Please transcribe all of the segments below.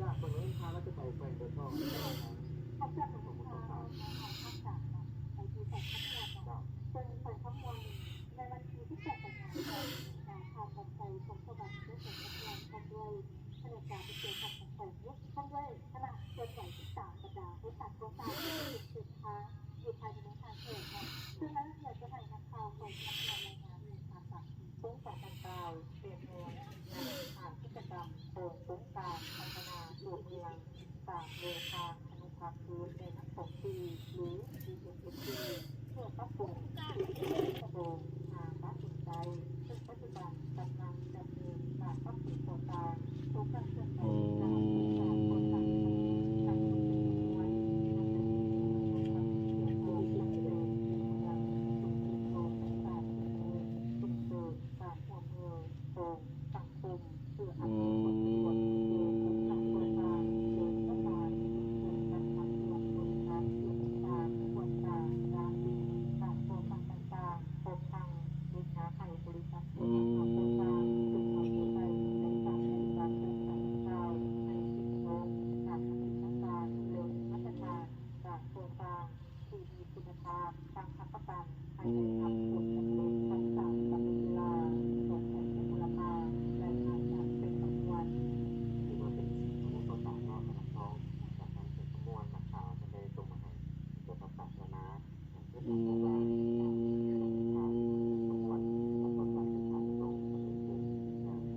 ຈາກເບິ່ງເລື່ອງທ່ານລະຈະໄປແຂວງເດີນທອງ ອອກຈາກເມືອງເດີນທອງ ເຮົາເຂົ້າສານເນາະ ໄປທີ່ແຂວງຄຳມ່ວນເນາະ ເຈົ້າ ເຊິ່ງແຂວງຄຳມ່ວນນີ້ ໃນວັນທີສິບແປດກັນຍາ ອາ ທ່ານ ວັນໄຊ ສົມສະຫວັດ ເຈົ້າແຂວງຄຳມ່ວນ ພ້ອມດ້ວຍພະແນກການທີ່ກ່ຽວຂ້ອງຂອງແຂວງ ພ້ອມດ້ວຍຄະນະເຄື່ອນໄຫວຕິດຕາມບັນດາບໍລິສັດກໍ່ສ້າງເສັ້ນທາງ ຢູ່ພາຍໃນເມືອງທ່າແຂກເນາະ ເຊິ່ງລາຍລະອຽດຈະໃຫ້ນັກຂ່າວຂອງສຳນັກງານລາຍງານໃນທາງການ ໂຄງການດັ່ງກ່າວ ແມ່ນແນວທາງກິດຈະກຳຂອງໂຄງການພັດທະນາຕົວເມືອງ ຕາມແນວທາງອະນຸພາກພື້ນ ແມ່ນ້ຳຂອງສີ່ ຫຼື ດີເອັມເອັຟຊີ ເພື່ອປັບປຸງ ກະໂດງ ຫາຕັດສິນໃຈ ເຊິ່ງປັດຈຸບັນກຳລັງດຳເນີນການປັບປຸງກໍ່ສ້າງ ໂດຍການເຄື່ອນໄຫວ ໂອ້ ຈາກໂຄງການກໍ່ສ້າງ ການຮ່ວມມືຂອງສັງຄົມ ເພື່ອອຳນວຍຄວາມສະດວກໃຫ້ແກ່ຜູ້ປະກອບການ ໂດຍສະເພາະ ການຈັດຕັ້ງບໍລິສັດ ການກວດກາ ການກໍ່ສ້າງຕ່າງໆ ພ້ອມທັງເຮັດຫາໃຫ້ບໍລິສັດ ອືມ ຜູ້ປະກອບການ ເປັນຄວາມເຂົ້າໃຈໃນການໃຊ້ການໂຄງການດັ່ງກ່າວ ໃຫ້ເຊື່ອມໂຍງການດຳເນີນການ ແລະ ມາດຕະຖານການກໍ່ສ້າງ ທີ່ມີຄຸນນະພາບ ສ້າງຮັບປະກັນໃຫ້ໄດ້ຮັບຜົນສຳເລັດ ຮັກສາສຳເລັດເວລາ ແລະໃຫ້ມີມູນລະຄ່າ ແລະອາດຈະເປັນຈຳນວນ ຖືວ່າເປັນຂໍ້ສອບຖາມເນາະ ທາງເຮົາ ຈາກທາງເຂດຄຳມ່ວນ ນັກຂ່າວເພິ່ນໄດ້ສົ່ງມາໃຫ້ ກ່ຽວກັບສາທາລະນະ ອືມ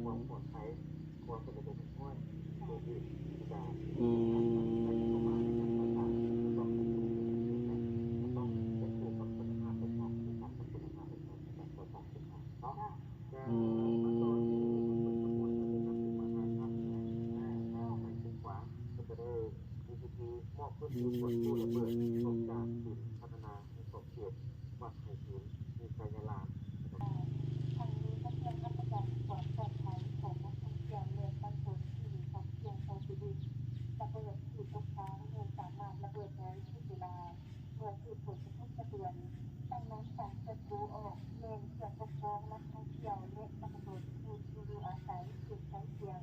ຄວາມປອດໄພ ຄວາມເປັນລະບົບຮຽບຮ້ອຍ ໂຄວິດສິບເກົ້າ ອືມ ຕ້ອງເປັນຜູ້ປະກັນຄຸນນະພາບ ເປັນການປະກັນຄຸນນະພາບ ເປັນການປະກັນ ອືມ ເພິ່ນກໍໄດ້ມີພິທີມອບເຄື່ອງມືກວດກູ້ລະເບີດ ອອກຈາກສູນພັດທະນາ ໃນຂອບເຂດວັດໄຫຫີນ ຢູ່ໄຊຍະລາ. ທັງນີ້ກໍເພື່ອຮັບປະກັນຄວາມປອດໄພຂອງນັກທ່ອງທ່ຽວ ແລະ ປະຊາຊົນທີ່ມີຄວາມສ່ຽງຕໍ່ຊີວິດ. ລະເບີດທີ່ຕົກຄ້າງແມ່ນສາມາດລະເບີດໄດ້ທຸກເວລາ ເມື່ອຖືກຝົນສະທົບສະເທືອນ. ດັ່ງນັ້ນ ການກວດກູ້ອອກແມ່ນເພື່ອປົກປ້ອງນັກທ່ອງທ່ຽວ ແລະ ປະຊາຊົນຜູ້ທີ່ຢູ່ອາໄສເຂດໃກ້ຄຽງ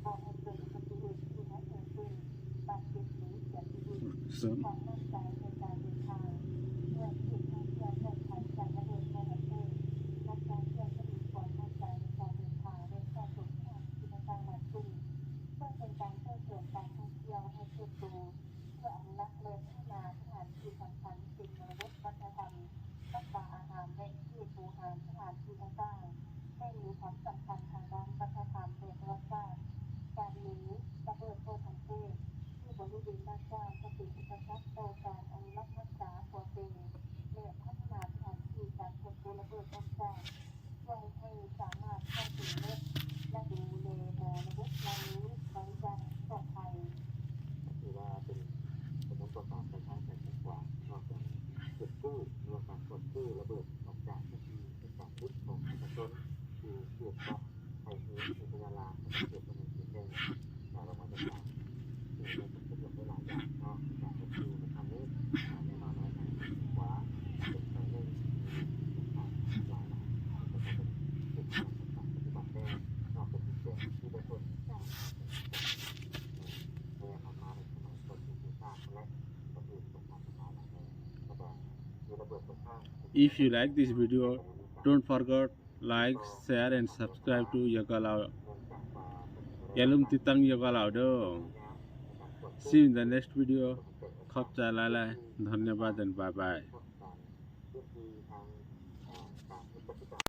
ບໍ່ໃຫ້ເກີດອຸບັດຕິເຫດທີ່ຮ້າຍແຮງຂຶ້ນ, ບາດເຈັບ ຫຼື ເສຍຊີວິດ. ຄວາມໝັ້ນໃຈໃນການເດີນທາງ. ເມື່ອເຂດທ່ອງທ່ຽວປອດໄພຈາກລະເບີດບໍ່ລະເບີດ, ນັກທ່ອງທ່ຽວຈະມີຄວາມໝັ້ນໃຈໃນການເດີນທາງ ແລະ ສະສົມສະຖານທີ່ຕ່າງໆຫຼາຍຂຶ້ນ, ເຊິ່ງເປັນການສົ່ງເສີມການທ່ອງທ່ຽວໃຫ້ເຕີບໂຕ. ເພື່ອອະນຸລັກ ແລະ ພັດທະນາສະຖານທີ່ສຳຄັນເປັນມໍລະດົກວັດທະນະທຳ, ວັດວາອາຮາມ ແລະ ເຂດບູຮານສະຖານທີ່ຕ່າງໆ ແມ່ນມີຄວາມສຳຄັນທາງດ້ານວັດທະນະທຳ ແລະ ປະຫວັດສາດ. ການມີລະເບີດບໍ່ທັນເກີດຢູ່ບໍລິເວນດັ່ງກ່າວ ຈະເປັນອຸປະສັກຕໍ່ການອະນຸລັກຮັກສາຕົວເປັນ ແລະ ພັດທະນາສະຖານທີ່ການກວດກູ້ລະເບີດອອກຈາກ ຊ່ວຍໃຫ້ສາມາດເຂົ້າເຖິງ ແລະ ລະດູແລມໍລະດົກເຫຼົ່ານີ້ໄດ້ຢ່າງປອດໄພ. ກໍຖືວ່າເປັນ ເປັນການກໍ່ສ້າງສາຍທາງສາຍຂົວຂວາເນາະ ເກັບກູ້ ຫຼືວ່າການກວດກູ້ລະເບີດອອກຈາກພື້ນທີ່ເປັນການຫຼຸດຂອງປະຊາຊົນທີ່ເຂດວັດໄພຮີ ເຂດພະຍາລານ ແລະ ເຂດພະເນີນເຂດແດງ ຈາກລາງວັດຕ່າງໆ ເຊິ່ງມັນເປັນປະໂຫຍດໄດ້ຫຼາຍຢ່າງເນາະ ການກວດກູ້ໃນຄັ້ງນີ້ ແນ່ນອນວ່າການຂົວຂວາເປັນສາຍໜຶ່ງທີ່ສຳຄັນຫຼາຍນະ ແລະ ກໍເປັນເປັນການປະຕິບັດແດ່ ນອກຈາກທີ່ເປັນທີ່ປະຊົນ If you like this video, don't forget like, share and subscribe to Yaga Lao. ຢ່າລືມຕິດຕັ້ງ Yaga Lao ເດີ້. See you in the next video. ຂອບໃຈຫຼາຍໆ. Dhanyabad and bye bye. ພື້ນທີ່ທາງ ເອີ່ ການເຮັດກະສິກຳ